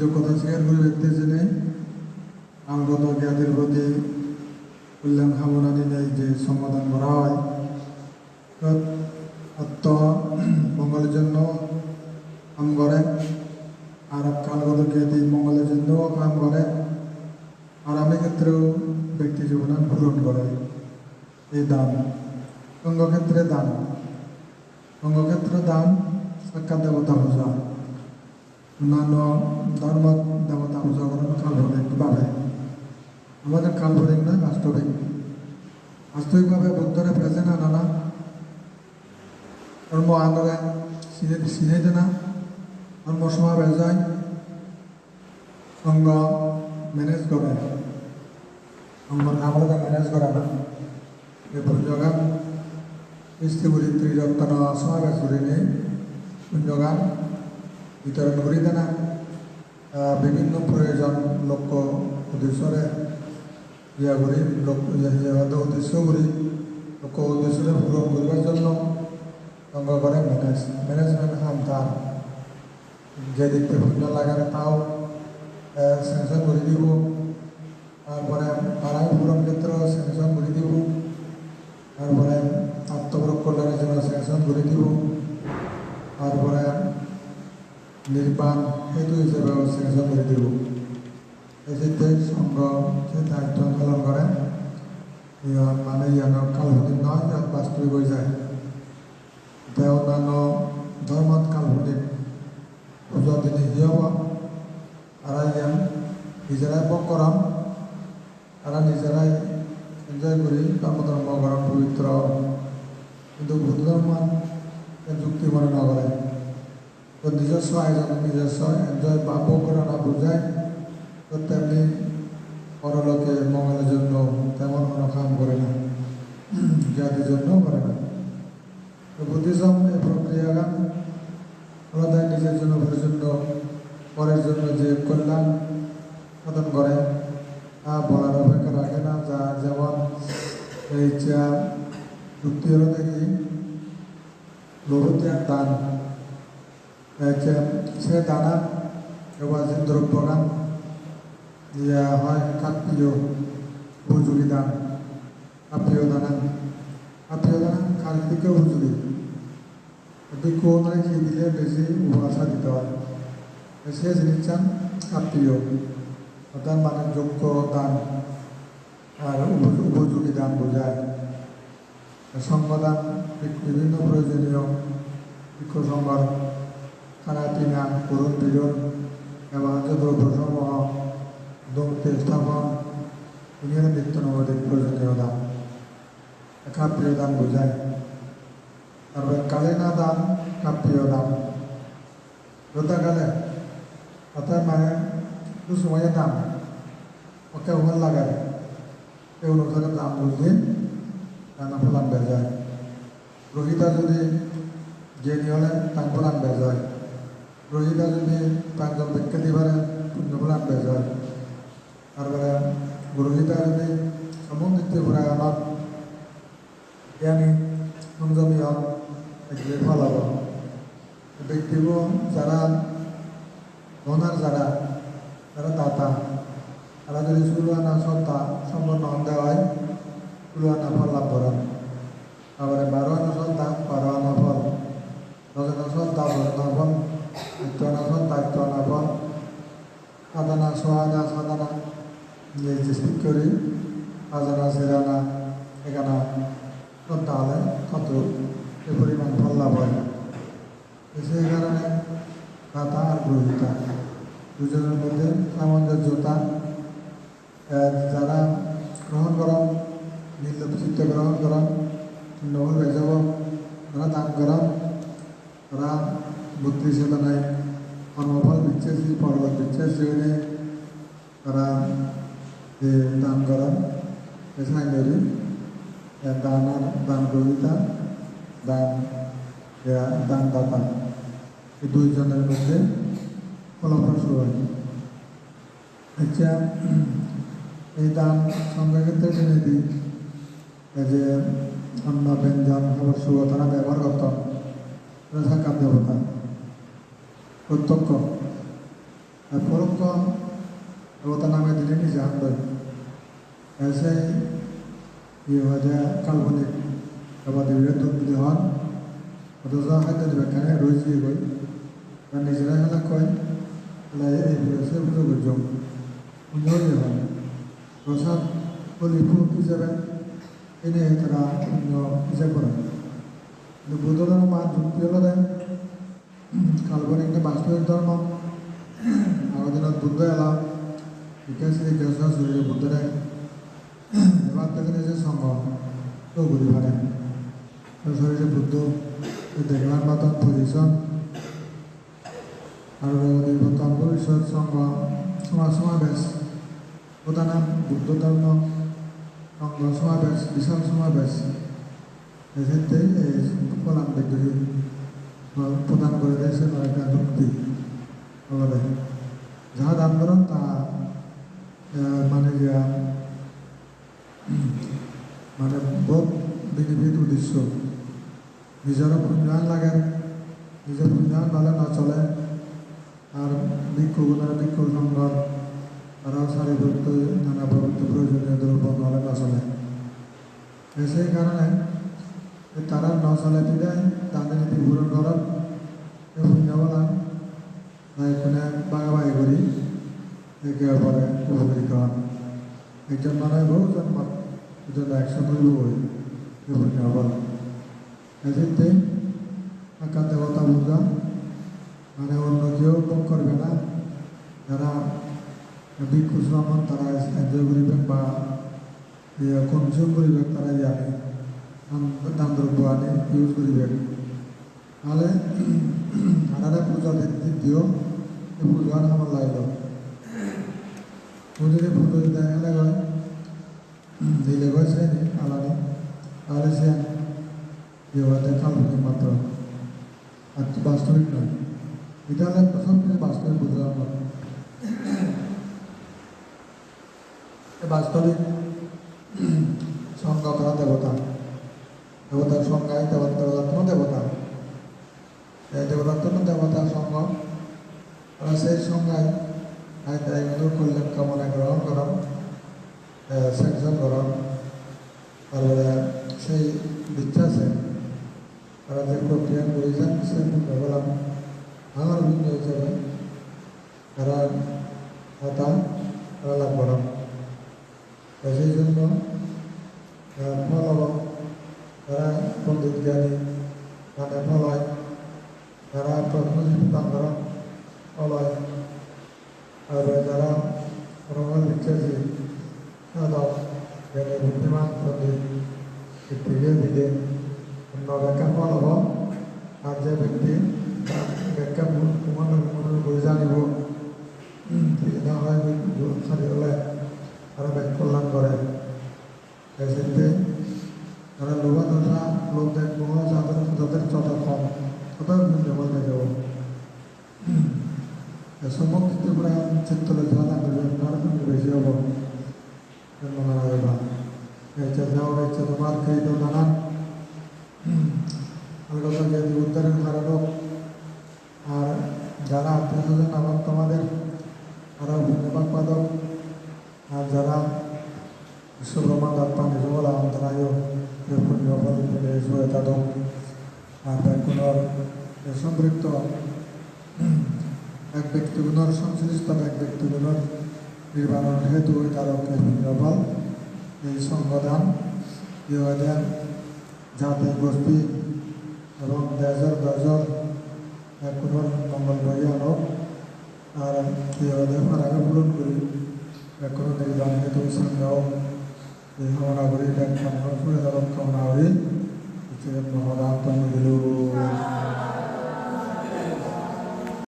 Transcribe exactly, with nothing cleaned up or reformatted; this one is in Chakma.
Jokkota sigar guribatte jene, kalgodo gyatir proti kolyan kamona ninei je songhodan gora oi. Sot otto mongolor jonno ham gore, ar kalgodo gyati mongolor jonno ham gore, ar ami khetreo bekti jibonan puron gore. Ei dan, songho khetre dan, songho khetre dan, sakkat debota puja. Onnanno dhormot debota puja goron kalponik bhabe. Amar kalponik noi, bastobik. Bastobik bhabe Buddhore present anana, dhormo anore sine, sine dena, dhormo somabej oi, songho manage gore. Songhor ham olode manage gorana. Ei punyogan sisti guri Trirotno somabej gurinei punyogan bitoron guri dena, ah, bibhinno proyojon lokko uddesore iya guri, lok-, iya, iya hoide uddesho guri, lokko uddesore puron guribar jonno songho gore manage, management ham tar. Jedikke punyo lager tao, eh, sanction guri dibo. Tar pore tara puron khetre sanction guri dibo. Tar pore attoprokkolyanor jonno sanction guri dibo. Tar pore nirban hetu hisebe sanction guri dibo. Ei je te songho je daitto palon gore, iyan mane iyan kalponik noi, iyan bastobik oi jai. Te onnanno dhormot kalponik pujo dine hi obo? Tara iyan nijerai bhog goron, tara nijerai enjoy guri dhormo dhormo goron, pobitro. Hintu Buddho dhormot ei jukti mone no gore. To nijosso ayojon, nijosso enjoy ba bhog gorana bujai, to temni poroloke mongolor jonno temon hono ham gore na, jatir jonno gore na. To Buddhism ei prokriyagan olode nijor jonno, porer jonno, porer jonno je kolyan sadhon gore, ta bolar opekkha rage na, ja jemon ei je jukti olode ki, lobotyan dan. Te se, se danan, eba je drobbogan, iya hoi kappiyo upojogi dan, kappiyo danan, kappiyo danan kar hidikke upojogi? Bhikkhu unore hi dile besi upokar sadito oi? Te se jinissan kappiyo, orthat mane joggo dan, ar upo-, upojogi dan bujai. Songho dan bik-, bibhinno proyojoniyo bhikkhu songhor khana pina, puron piron, beboharjo drobbo somoho, dhumti sthapon, ini holo nitto nobodik proyojoniyo dan. Kappiyo dan bujai. Tar pore kalena dan, kappiyo dan. Jotha kale, orthat mane, je somoye dan, okke hobor lage, se onusare dan gurle, dano pholan bej oi. Grohita jodi gyani ole, dan pholan bej oi. Grohita jodi dan jon bekke di pare, punyo pholan bej oi. Tar pore grohita jodi sommon ditte pore onot, gyani, sonjomi on, ekje phol obo. Bektibo jara donor, jara, jara data, tara jodi sulo ana sroddha somponno onde oi, sulo ana phol lab goron. Tar pore baro ana sroddha, baro ana phol. Dos ana sroddha, dos ana phol. Atto ana sroddha, atto ana phol. Sadhana, sohana, sadhana, je jistik guri, sajana, sirana, egana, sroddha ole, hoto, se poriman phol lab oi. Te se karone data ar grohita, dujonor moddhe samonjojjota, eh, jara grohon goron, nirlop chitte grohon goron, punno phol bej obo, jara dan goron, tara buddhi chedonai kormophol bicchesi, porolok bicchesi oinei tara je dan goron, te sainori, eh, dan ar dan grohita, dan, ya, dan data. Ei dui jonor moddhe pholoprosu oi. Accha, ei dan songho khetre dinedi ei je anno byanjon habor sugo tara bebohar gotton, tara sakkat debota. Protyokko. Ar porokko Debota name dine nije han doi. Te sei, iye hoide, kalponik debota dibire dun dide hon. Othoso haddo dibekkani roi jiyegoi. Te nijere helakkoi, hela ei pujo sei pujo gojjong. Punyo oye hon. Prosad holi phut ijebe ene tara punyo ijeb goron. Hintu Buddho dhormo maan jukti olode, kalponik ne bastobik dhormo. Agor dinot Buddho elo, ikke siri ikke sorasori Buddhore ebar theke je songho to guri pare. Sorasori Buddho degebar moton position. Aro udi botton bobisot songho soma-, somabej. Goda nang Buddho dhormo songho somabej, bishal somabej. Te sette ei pholan bedduri pholan, pholan gorede, siyen ekkan jukti olode. Ja dan goron ta, eh, mane iyan, mane bohut benefit udisso. Nijor punyoan lager, nijor punyoan nole no sole. Ar bhikkhugunor bhikkhu songho, aro sari pottoi nana pottoi proyojoniyo drobbo nole no sole. Te sei karone ei tara no sole pide dane niti puron goron, ei punyo pholan bekkune bagabagi guri eke opore upokrit hon. Ekjon manuj bohut jonmot, ekjon ekjon oibo goi, ei punyo phol. Te sette ekkan debota puja, mane onno keu bhog goribe na, jara bhikkhu sromon tara enjoy guribe ba iye consume guribe tara iyani, dan, dan drobbo ani use guribe. Tale tarare puja de-, ditteo, ei pujan hamot lagilo. Mujungedi pujo dide hele goi, dile goi seni alani, tale siyan iye olode kalponik matro, ar bastobik noi. Ita ole sob kichu bastobik bujo amar. Ei bastobik songho tara debota. Debotar songho, debot-, debotattun debota. Ei debotattun debota songho. Tara sei songho, ai tai igun kolyan kamona grohon goron, eh, sanction goron. Tar pore sei bicchase tara je prokriya guri jan, se punyo pholan, dangor punyo ijebe tara hota tara lab goron. Te sei jonno, eh, phol obo, tara pondit gyani mane phol oi, tara protno jibon dan goron, phol oi. Ar tara protno bicchase sadhok, gyani buddhiman pondit, itthiyo bide, onno bekka phol obo. Ar je bekti tar bekka bu-, bumonor bumonor guri janibo, hmm, ti na hoi bu-, bu-, sari ole aro bek kolyan gore. Te sette tara lobha dosa, lobh dek moho jader, jader joto kom, tote punyo phol bej obo. Te sommok Tripura Chitralal jara guribe, tar punyo bej obo. Dhonnobad, Ecche jao, ecche tomar kritto danan. Algosa jodi uddharon haron ok. Ar jara attiyo swajon agon tomader, tara punyo bhag padok. Ar jara Biswa Brahmandat pani jogola agon, tarayo ei punyo phol pele soyeta dok. Ar bekkunor ei sompritto bek bektigunor, songslisto bek bektigunor nirbanor hetu oi darok ei punyo phol, ei songho dan, iye hoide jati gosti ebong dejor dojor bekkunor mongol boiye anok, ar iye hoide parage puron guri bekkunor nirban hetu sangha ok. Ei hamona guri, bek mannor puribalor hamona guri, ecche mohodan tong dilung.